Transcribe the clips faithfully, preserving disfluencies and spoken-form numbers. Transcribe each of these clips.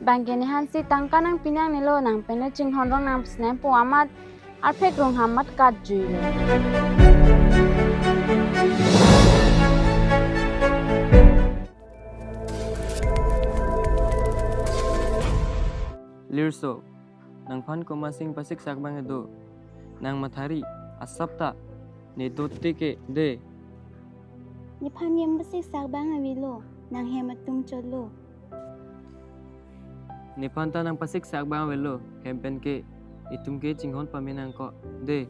Bangke nehansi tangka nangpi nangnelo, nang pen le chinghon rong nang snem pu amat arphek rong hamat kat juilo. Lirso, nangphan komatsi pasiksak abang do? Nang mathari, asap ta, ne dote ke de. Nephan hem pasiksak abang avelo, nang hem atum chotlo. Nephan ta nang pasiksak abang avelo, hem pen ke, itum ke chinghon pame nangkok de.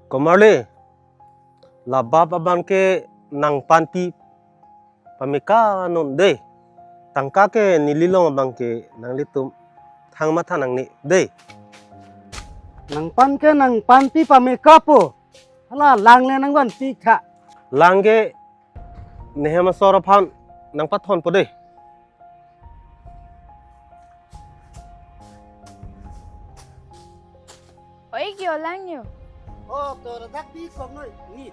Komarli, labap abang ke nangphan pi pameka non de. Tangka ke neli long abang ke nanglitum thang matha nangne de. Nangphan ke nangphan pi pameka po. Hala lang le nangvanpi tha. Lang ke nehem asor aphan nangpathon po de. Oi, kio lang nyo? Oh, to dak pi kok noi ni.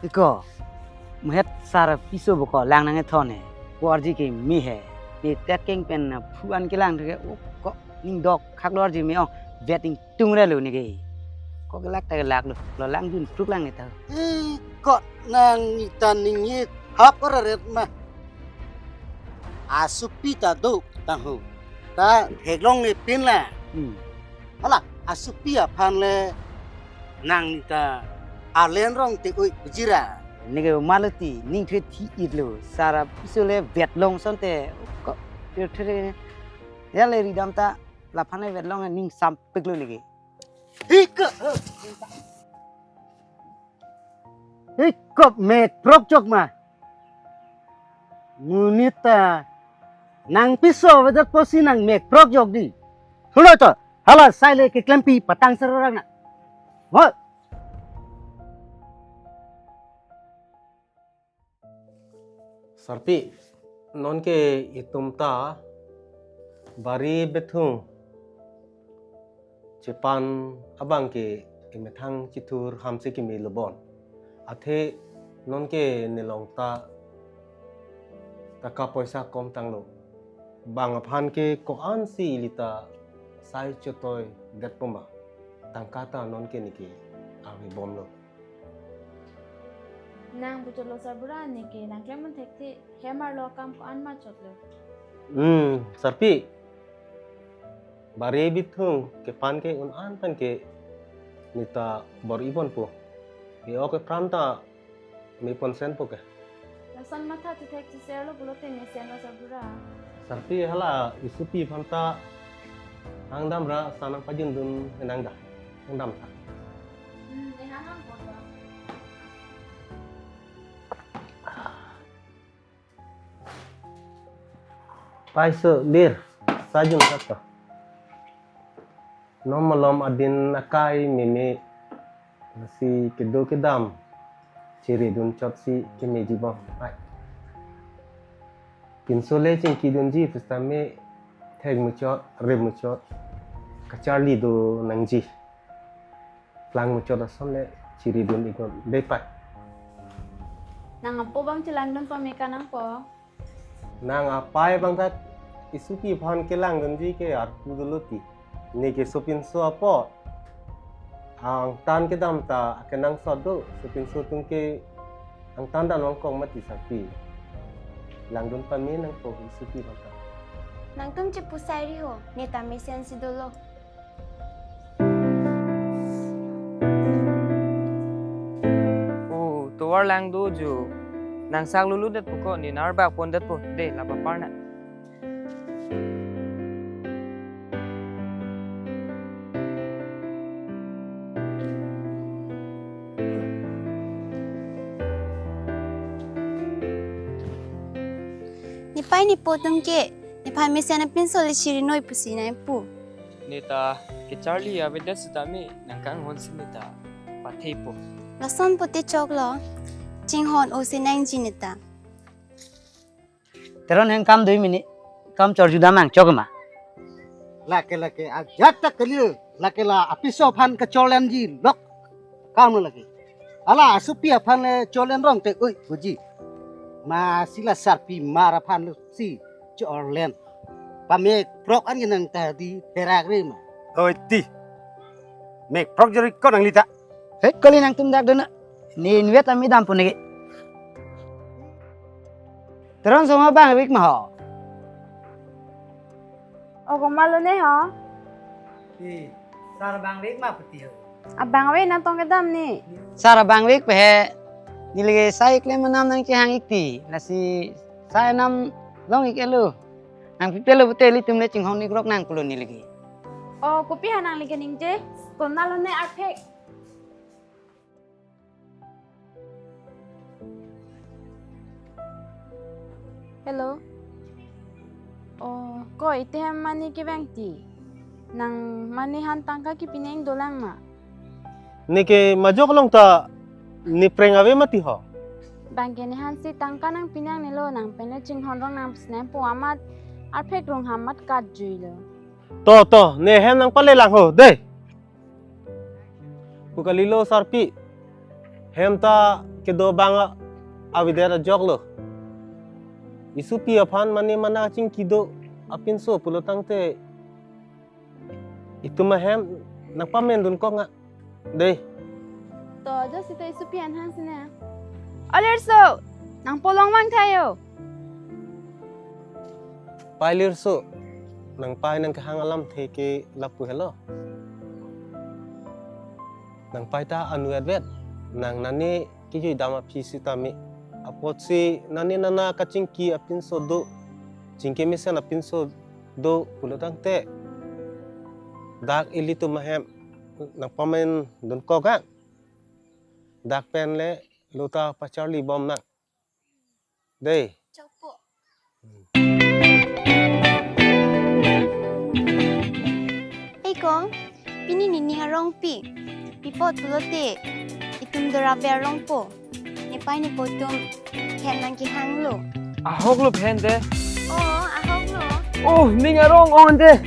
Iko, muhet sar piso boko lang nangkethon he. Ko arje ke me he. Me tet keng pen na phu an kelang thek ke, oh, ko ning dok khak lo arje me ong. Vet ning tung re lo ne ke. Ko kelak ta kelak lo. Lo lang jun truk lang ne ta. Eh, ko nang ni ta ning ye hap ra ret ma. Asopi ta do tang ho. Ta theklong ne pin la. Hmm. Hala, asopi aphan le nang ni ta alen rong te oi bujira. Ne ke maluti ning thre thi it lo. Sar piso le vet long son te ko thre thre. Ya le ridam ta laphan le vet long ning sampik lo ne ke. Hika. Hikop mek prok jok ma. Monit ta nang piso avedet pusi nang mek prok jok di. Thulo to, hala sai le keklempi patang serorang na. Hoi. Sarpi, non ke itum ta bari bethung chepan abang ke emethang chithur hamsi keme lo bon. Athe non ke nelong ta taka poisa kom tanglo. Bang aphan ke ko-ansi ili ta sai chotoi det poma. Tangka ta non ke neke ave bomlo. Nang puchotlo sarbura, neke nang klem thekthe, hem arlo akam ko-an ma chotlo. Hmm, sarpi. Bari bithung kepan ke un-an pen ke ne ta bor-i ponpo. E-ok epran ta me ponsenpo ke. Lason matha chethek cheser lo pulote mesenlo sarbura. Sarpi, hala isopi aphan ta hangdam ra sa nangpajundun henang da. Hangdam tha. Hmm, ne hang hang pon ba. Paiso lir, sa jun tha to. Non malom adin akai meme, lasi kedo kedam chiridun chotsi kemeji bom. Ai. Pinso le chingkidunji pusitame thek muchot, rip muchot, kacharli do nangji. Lang muchot ason le chiridun iknon dei pai. Nang apo abang chelangdun pameka nangpo. Nang apai abang ta isopi aphan kelangdunji ke arpu dolo ti. Neke sopinso apo. Angtan kedam ta akenangsot do, sopinso atum ke angtan dan vangkok mati sarpi. Langdun pame nangpo isopi aphan ta. Nangtum chepusai ri ho, ne ta mesensi dolo. Oh, tovar lang dojo. Nang sak lulu det puko, ne nang arbak pon det po, de, lapa parna. Nepai nepo atum ke, nephan mesen apinso le chiri noi pusi nangpu. Ne ta kacharli avedet sitame nangkanghonsi ne ta pathepo. Lason pute choklo, chinghon osi nangji ne ta. Teron heng kam dui minute, kam chorju damang chok ma. Lake lake ajat ta kali, lake la apiso aphan kachorlenji lok kam lake. Hala asopi aphan le chorlen rong te oi goji. Masi la sarpi mar aphan le si chorlen. Pamek prok an nang ta di perak re ma. Oi ti. Mek prok jori ko nangli ta. He kali nangtum dak dona. Ne invet ami dam pun lagi. Teron sama bang wik ma ho. O komat lo ne ho? Ti, sar bang wik ma pati ho. Abang wik nangtong kedam ne. Sar bang wik pe he. Nilege sai klem manam nangkehang ik ti. Lasi sai nam long ik elo. Nangpipe lo pute ilitum le chinghon ik rok nang pulo nilege. O kopi ha nangli keningje. Konat lo ne arphek. Hello. O, ko ite hem mane kevang ti. Nang mane han tangka kepinang dolang ma. Neke majok long ta ne preng ave mati ho. Bang ke ne han si tangka nangpinang ne lo nang pen le chinghon rong nang snem po amat arphek rong hamat kat jui lo. To to ne hem nangpale lang ho de. Pu kalilo sarpi. Hem ta kedo bang a-, avedet ajok lo. Isopi aphan mane mana chingki do apinso pulo tangte itum ahem nangpamen dun kok nga. De. To, jo sita isopi an hang sine. Alerso, nangpo long vang thayo. Pai Lirso, nangpai nangkehang alamthe ke lapu helo. Nangpai ta anu advet, nang nane kejui dam aphi sitame. Apotsi nane nana kachingki apinso do, chingki mesen apinso do pulo tangte. Dak ilitum ahem nangpamen dun kok ang. Dak pen le lo ta pacharli bom nang. Dei. Chokpo. Ei kong, pini nening arong pi. Pi apot pulote, itum dorap arong po. Nepai nepo atum hem nangkehang lo. Ahok lo phen de. O, ahok lo. O, ning arong on de.